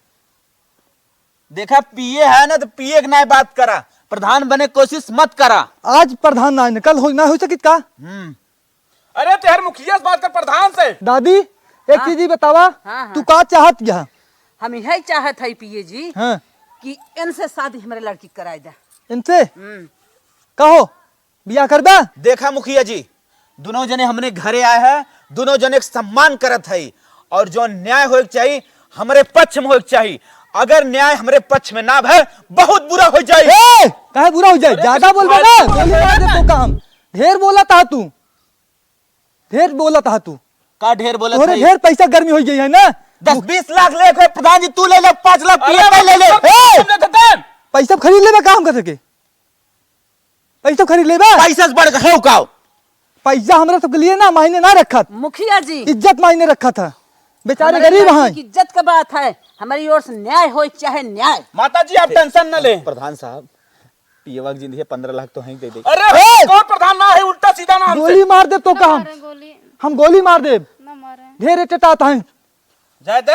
देखा, पिए है ना तो पिए के ना बात करा, प्रधान बने कोशिश मत करा। आज प्रधान ना है, कल हो, ना हो सकित का? हम्म। अरे तेहर मुखिया से बात कर, प्रधान से। दादी, एक हाँ। चीज ही बतावा, हाँ, हाँ। तू का चाहत यह? हम यही चाहत है पिए जी हाँ। कि इनसे शादी हमरे लड़की कराए दे। इनसे? हम्म। कहो, बियाह करबा? देखा मुखिया जी, दोनों जने हमरे घरे आए हैं, दोनों जने के सम्मान करत है और जो न्याय होए के चाहिए, हमरे पक्ष में होए के चाहिए। अगर न्याय हमरे पक्ष में ना भय, बहुत बुरा हो जाए। ए, काहे बुरा हो जाए? अरे, ज्यादा कुछ बोलबे ना, फालतू गोली मार दे तो काम। ढेर बोला था तू। ढेर बोलत हा तू। का ढेर बोलत तोहरे हई? ढेर पैसा गर्मी होइ गई है ना? दस बीस लाख ले कोई प्रधान जी, तू ले ले, पाँच लाख अरे, पीएम ले ले। ए! समझे थे तब? पैसा खरीद लेबे काम कर सके। पैसा खरीद लेबे। पैसा से बढ़ के हो का? पैसा हमरा सबके लिए ना मायने ना रखत। मुखिया जी। इज्जत मायने रखत है। बेचारे हमारे गरीब यहाँ हैं। की इज्जत का बात है, हमारी ओर से न्याय हो, चाहे न्याय। माता जी, आप टेंशन न लें। प्रधान साहब, पियवा के जिंदगी पन्द्रह लाख तो हैं ही दे दे। अरे, ए! कौन प्रधान ना है, उल्टा सीधा ना हमसे। गोली मार दे तो ना का हम? मारे गोली। हम गोली मार देब। ना मारे। ढेर एटेटात हैं। जाए दे।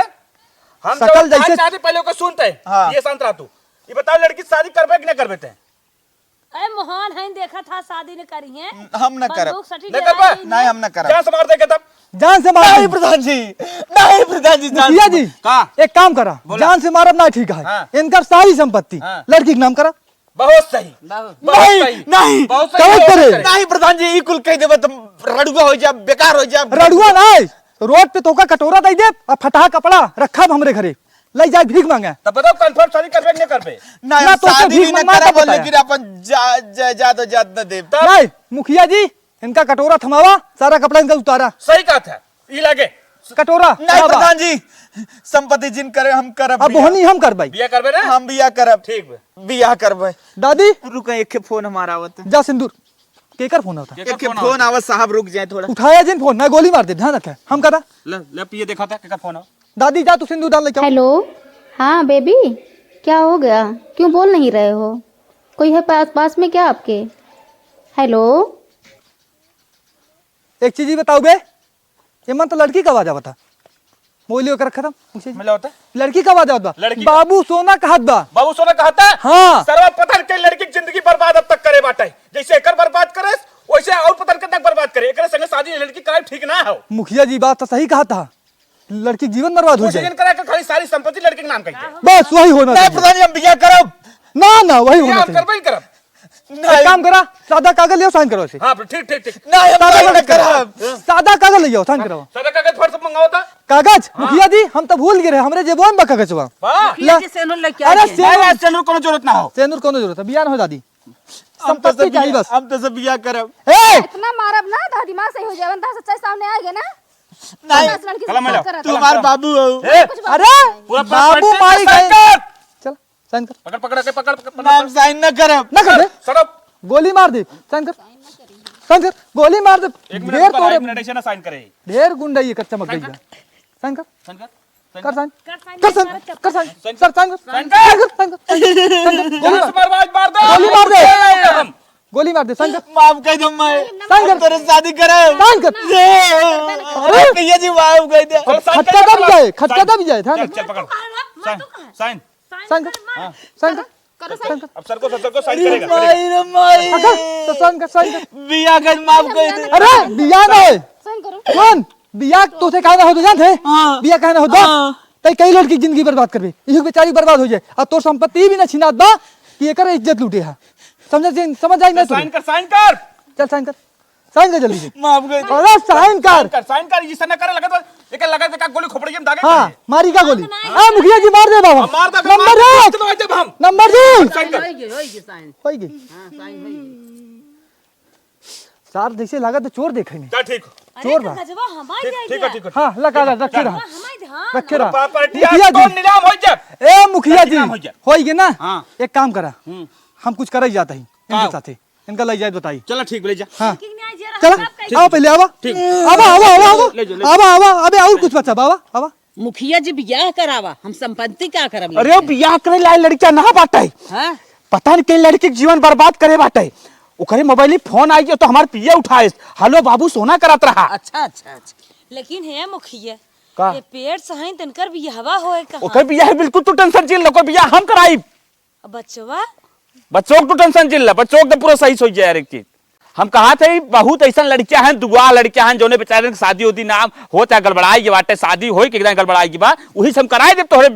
हम शकल जवाब जैसे चाहते, पहले ओके सुनते हैं। हाँ। ये शांत रह तू। ये बताओ, लड़की शादी करबे कि ना करबे ते? ए, मोहन है, देखा था, शादी न करी है। हम ना करब। बंदूक सटी नहीं डरा करबे? गई नहीं, है। हम ना करब। जान से मार देगा तब। जान से मार नहीं देगा। प्रधान जी, नहीं प्रधान जी, जान मुखिया से जी, का? एक काम करा, बोला। जान से मारब ना ठीक है। हाँ। इनकर सारी संपत्ति हाँ। लड़की के नाम करा। बहुत सही। बहुत। बहुत नहीं, सही। नहीं। बहुत सही, गलत बहुत करे। सही। नहीं प्रधान जी, ई कुल कह देबे तो रड़ुआ हो जाब, बेकार हो जाब। रड़ुआ नहीं, रोड पे तोका कटोरा दे देब, आ फटहा कपड़ा रखब हमरे घरे। लइ जाए भीख माँगे। तब बताओ, confirm शादी करबे कि नहीं करबे? ना, ना, हम तो शादी भीख भी ना मंगवा करब, तब बताया। लेकिन अपन जा-, जायदाद, जायदाद न देब। तब? नहीं, मुखिया जी, इनका कटोरा थमावा, सारा कपड़ा इनका उतारा। सही कहत है, ई लागे। कटोरा नहीं, थमावा। प्रधान जी, संपत्ति जिन करे, हम करब अब बियाह। बोहनी हम करबै। बियाह करबे ना? हम बियाह करब। ठीक बे। बियाह करबै। दादी। रुको, एक ठे फोन हमारा आवत है। जा सिंदूर। केकर फोन आवत है? केकर एक ठे फोन फोन आवत है? आवत, साहब, रुक जाए थोड़ा। उठाया जिन फोन, ना गोली मार दे, ध्यान रखे। हम करा। ले, ले, पिए देखा था, केकर फोन आवत? दादी, जा तू सिंदूर डाल लेके आओ। हेलो, हाँ बेबी, क्या हो गया? क्यों बोल नहीं रहे हो? कोई है पास, पास में क्या आपके? हेलो। एक चीज ही बताओ बे, ये मन तो लड़की का आवाज आवता। मोबाइल ओकर खत्म, उसे मिला होता। लड़की का आवाज आवत बा। लड़की का। बाबू सोना कहत बा। बाबू सोना कहता? हाँ। सरवा पता नहीं कई लड़की की जिंदगी बर्बाद अब तक करे बाटे। जैसे एकर बर्बाद करे, वैसे और पता नहीं कितना बर्बाद करे। एकरे संगे शादी लड़की कराई ठीक ना हो। मुखिया जी बात तो सही कहत है। लड़की के जीवन बर्बाद हो जाए। करा के खाली सारी संपत्ति लड़की के नाम कइके। बस वही होना नहीं, चाहिए। प्रधान जी, हम बियाह करब। ना, ना, वही बियाह होना हम चाहिए। करबे ही करब। एक नहीं। काम करा, सादा कागज लियो, साइन करो इसे। हाँ, ठीक, ठीक, ठीक। नहीं, हम सादा साइन कागज ना करा। करब। सादा कागज लियो, साइन करो। सादा कागज फट से मंगाओ था। कागज? हाँ। मुखिया जी, हम तो भूल गए रहे, हमरे जेबवा में बा कागजवा। वाह। मुखिया जी, सेनुर लेके अरे, आइए। सेनुर नहीं, आज सेनुर कोनो जरूरत ना हो। सेनुर कोनो जरूरत है, बियाह न हो दादी। हम तो संपत्ति सब चाहिए बियाह, बस। हम तो सब बियाह करब। ए! इतना मारब ना, तो दिमाग सही हो जाए, अंधा सच्चाई सामने आ गया ना। नहीं। बस लड़की से चला, मिला। शादी करत तू हमार बाबू हो। ए! कुछ बात अरे! नहीं। पूरा बाबू property माई का गए। साइन कर। चल, साइन कर। पकड़, पकड़ के, पकड़, पकड़, पकड़। ना, हम साइन ना करब। ना कर दे। सड़प। गोली मार दे। साइन कर। साइन कर। गोली मार दे। एक मिनट ढेर रुको, तोरे एक मिनट, ऐसे ना साइन करे। ढेर गुंडा ये कच्चा मकई साइन कर। का। साइन कर। साइन कर। कर साइन। कर साइन। कर साइन। कर साइन। साइन कर। सर, साइन कर। साइन कर। साइन कर, साइन कर, साइन कर। गोली मार। मार, मार, मार दे। गोली मार दे। हम। गोली मार दे, साइन कर। माफ कर दो मैं। साइन कर। हम तोरे शादी करे। साइन कर। अरे। अरे भैया जी, माफ कर दे। चल, साइन कर, खटका दब जाए, खटका दब जाए, ध्यान चल, रख। चल, पकड़। साइन, साइन। साइन कर। हाँ। साइन कर। करो साइन। साइन कर। अब सर को, सर को साइन अरे करेगा, माई करेगा। रे माई। हाँ, कर। तो साइन कर, साइन कर। बिया कर, माफ कर दे। अरे, बिया नहीं। साइन करो। कौन? बिया तोसे काहे ना होत, जानत है? हाँ। बिया काहे ना होत? हाँ। तई कई लड़की की जिंदगी बर्बाद करबे, इहू बेचारी बर्बाद हो जाए, और तोर संपत्ति भी ना छिनात बा कि एकर इज्जत लूटे हा। समझ जाए, समझ जाए ना तू। साइन कर, साइन कर। चल साइन कर, साइन कर जल्दी से। माफ कर दे। अरे साइन कर। साइन कर, साइन कर, इसे ना करे, लगे तो, एके लगे तो का गोली खोपड़ी में दागे हाँ, करे। मारी का गोली? हाँ, मुखिया जी मार दे बाबा। हाँ, मार दे, नंबर मार दे, एक। चलो, जब हम। नंबर दो। साइन कर। होई गई, होई गई साइन। होई गई। हाँ, साइन होई गई। सार जैसे लागत है चोर देखे में। चल ठीक। अरे चोर तो बा। गजवा हमार ठीक, जाए ठीक है, गया। ठीक है। हाँ, लगा, लगा, रखे रहा। हाँ, हमार, हाँ। रखे रहा। प्रॉपर्टी मुखिया आज जी। तो नीलाम हो जा। ए, मुखिया जी। नीलाम हो जा। होई गए ना? हाँ। एक काम करा। हम्म। हम कुछ करे जाता ही। का? इनके साथे। इनका ले जाए बताई। चला ठीक, ले जा। हाँ। लेकिन न्याय जे रहा चला, सब कहीं आओ पहले आवा। ठीक। आवा, आवा, आवा, आवा। ले जाओ, ले जाओ। आवा, आवा, अबे और कुछ बचा, आवा, आवा। मुखिया जी बियाह करावा, हम संपत्ति का करब अरे, लेके? बियाह करे लाए लड़का ना बाटे। हाँ? पता नहीं के लड़की के जीवन बर्बाद करे बाटे। ओकरे मोबाइल में फोन आई गयो तो हमार पिया उठाए, "हेलो बाबू, सोना करत रहा।" अच्छा, अच्छा, अच्छा। लेकिन हे मुखिया, का? ये पेट से हैं, तनकर बियाहवा होए कहाँ? ओकर बियाह बिल्कुल तू टेंशन चिल, ओकर बियाह हम कराई। अब बचवा? बच्चों को टेंशन चिल, बच्चों के पूरा सही सोच जाए हर एक चीज। हम कहा थे, बहुत ऐसा लड़कियां हैं, दुआ लड़कियां हैं, जोने बेचारे के शादी होती ना हो, चाहे गड़बड़ाई के बाटे, शादी होई के एकदम गड़बड़ाई की बा, वही से हम कराए देब तोहरे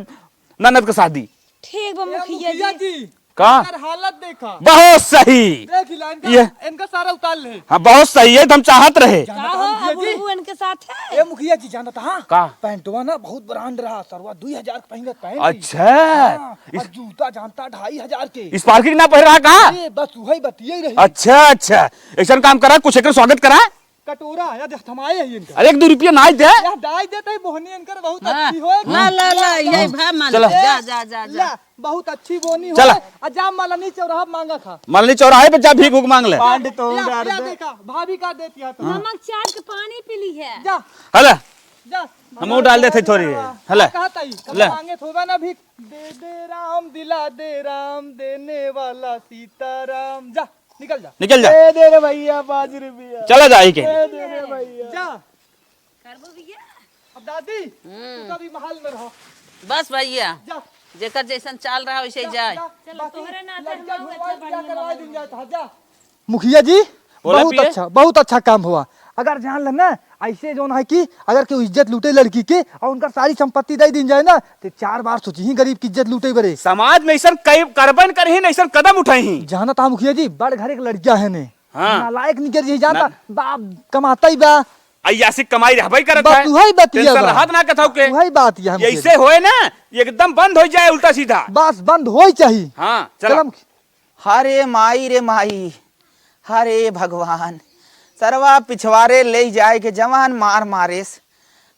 ननद के शादी। ठीक बा ए, मुखिया मुखिया जी। जी, का? एकर हालत देखा। बहुत सही। देख ला, इनका, ये इनका सारा उतार ले। हाँ, बहुत सही है, तो हम चाहत रहे। का जानत हो, हन अब मुखिया जी? उनहू इनके साथ है। ए मुखिया जी, जानत हाँ? का? पैंटवा ना बहुत ब्रांड रहा, सरवा दुई हजार के पहनत पैंट। अच्छा। हाँ, इस और जूता जानता ढाई हजार के। स्पार्किंग ना पहन रहा का? ए, बस उहे बतिये रही। अच्छा, अच्छा। ऐसन काम करा, कुछ एकर स्वागत करा। कटोरा, या देख, थमाए है इनका। अरे, एक दो रुपया नाई दे। या दाई देते ही मोहनी इनकर बहुत हाँ। अच्छी होए। ला, ला, ला, ला, यही ला। भा मान चला। ले। जा, जा, जा, जा। ला, बहुत अच्छी बोनी चला। होए। आ जा मालनी चौराहा मांगा खा। मालनी चौराहे पे जा भीख उख मांग ले। पांड तो ला, उधार ला दे। देखा, भाभी का देती है तो। हाँ। नमक चाट के पानी पी ली है। जा। हला। जा। हम वो डाल देते थोड़ी। हला। कहा ताई, कब ले। मांगे थोबा ना भीख। दे दे राम, दिला दे राम, देने वाला सीताराम। जा। निकल जा। निकल जा। दे दे रे भैया पाँच रुपया। चला जा, आई के। दे दे रे भैया। जा। करबो भैया। अब दादी, हम्म। तू सब ई महल में रहो। बस भैया। जा। जेकर जैसन चाल रहा, वैसे जा, जाए। जा। चलो, बाकी तोहरे नाते लड़का हम लोग ढूंढवा अच्छा दिया, बढ़िया करवा महल दिन में। जाए, जा। मुखिया जी, बोला बहुत पिए। अच्छा, बहुत अच्छा काम हुआ। अगर जान ले ना, ऐसे जौन है कि अगर केहू इज्जत लूटे लड़की के और उनकर सारी संपत्ति दे दीन जाए ना, तो चार बार सोची ही गरीब की इज्जत लूटे बरे। समाज में ऐसन कई करबन करही, ऐसन कदम उठाई ही। जानत हाँ मुखिया जी, बड़ घर एक लड़किया है ने, हाँ। नालायक निकर जी जानता, ना। बाप कमाता ही बा, अय्यासी कमाई रहबे करत बस है। उहइ बतिया टेंशन बा। रहत ना कथौ के। उहइ बात ये हम ऐसे कहे। होए ना, एकदम बंद होइ जाए उल्टा सीधा। बस बंद होइ चाही। हाँ, चला। चलम। हरे माई रे माई, हरे भगवान, सरवा पिछवारे ले जाए के जवान मार मारेस।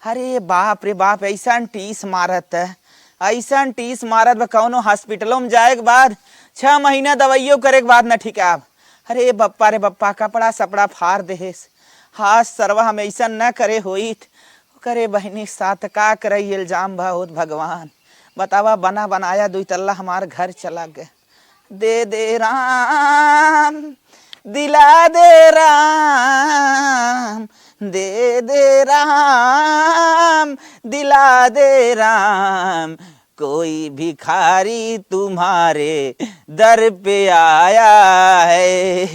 अरे बाप रे बाप, ऐसन टीस मारत है, ऐसन टीस मारत बा, कौनो हॉस्पिटलो में जाए के बाद, छह महीना दवाइयो करे के बाद न ठिकाब। अरे बप्पा रे बप्पा, कपड़ा सपड़ा फार देहेस। हाँ सरवा, हम ऐसन न करे होइत। ओकरे बहिनी के साथ का करे इल्जाम बा होत भगवान। बतावा, बना बनाया दुई तल्ला हमार घर चला गए। दे दे राम, दिला दे राम, दे दे राम, दिला दे राम। कोई भिखारी तुम्हारे दर पे आया है।